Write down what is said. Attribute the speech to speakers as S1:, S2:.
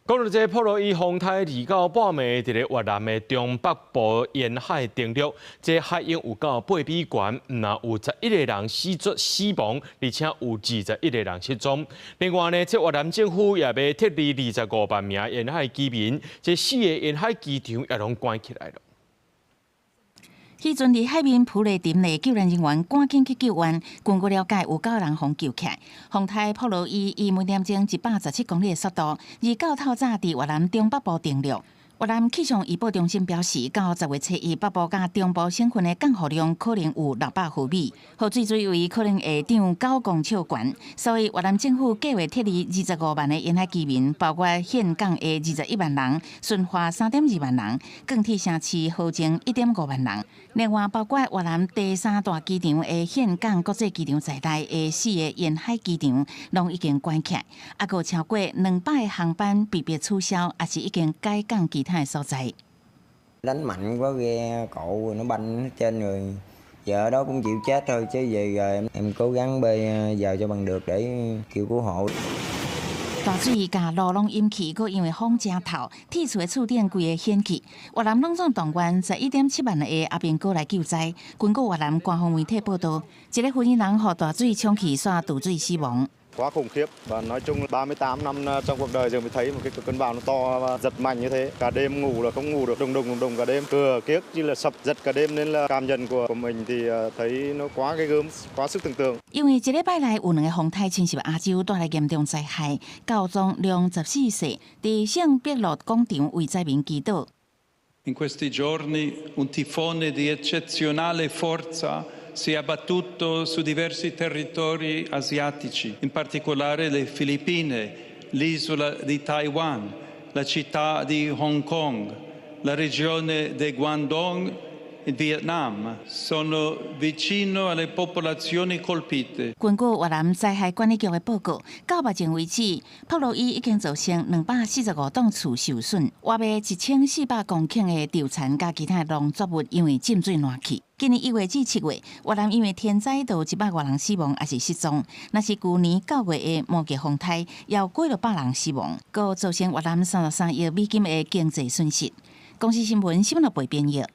S1: 講到這瀑洛伊風颱二到半暝，佇咧越南的中北部沿海登陸，這海湧有到8米懸，毋但有11個人死做死亡，而且有21個人失蹤。另外呢，這越南政府也欲撤離25萬名沿海居民，這四個沿海機場也攏關起來了。
S2: 彼陣佇海面浮咧沉的救援人員趕緊去救援。根據了解，有九個人予救起來。風颱瀑洛伊以每點鐘117公里的速度，二九透早佇越南中北部登陸。越南氣象預報中心表示，到10月初一，北部佮中部省份的降雨量可能有600毫米，雨水水位可能會漲9公尺懸。所以越南政府計劃撤離25萬的沿海居民，包括峴港的21萬人，順化3.2萬人，鋼鐵城市河靜1.5萬人。另外，包括越南第三大機場的峴港國際機場在內的四个沿海機場，攏已經關起來，猶閣有超過200個航班被迫取消，抑是已經改降其他的所在。
S3: Đánh mạnh quá, ghe cộ nó banh hết trên rồi, giờ ở đó cũng chịu chết thôi chứ về rồi em cố gắng bơi vào cho bằng được để kêu cứu hộ.
S2: 大水共路攏淹去，閣因為風誠透，鐵厝的厝頂規个掀去。越南攏總動員11.7萬个阿兵哥來救災。根據越南官方媒體報道，一个婦人予大水沖去，煞墜水死亡。
S4: Quá khủng khiếp và nói chung là 38 năm trong cuộc đời giờ mới thấy một cái cơn bão nó to và giật mạnh như thế. Cả đêm ngủ là không ngủ được, đùng đùng đùng đùng cả đêm. Cửa kiếc như là sập giật cả đêm nên là cảm nhận của mình thì thấy nó quá ghê gớm, quá sức tưởng tượng.
S2: 因為這禮拜內有兩個風颱侵襲亞洲，帶來嚴重災害。教宗良十四世佇聖彼得廣場為災民祈禱。
S5: In questi giorni un tifone di eccezionale forza si è abbattuto su diversi territori asiatici, in particolare le Filippine, l'isola di Taiwan, la città di Hong Kong, la regione del Guangdong in Vietnam. Sono vicino alle popolazioni colpite.
S2: 根據越南災害管理局的報告，到目前為止，瀑洛伊已經造成245棟厝受損，約1400公頃的稻田佮其他農作物因為浸水爛去。今年1月至7月，越南因為天災就100外人死亡，抑是失蹤。若是舊年9月的摩羯風颱，也有幾落百人死亡，閣造成越南33億美金的經濟損失。公視新聞新聞部編譯。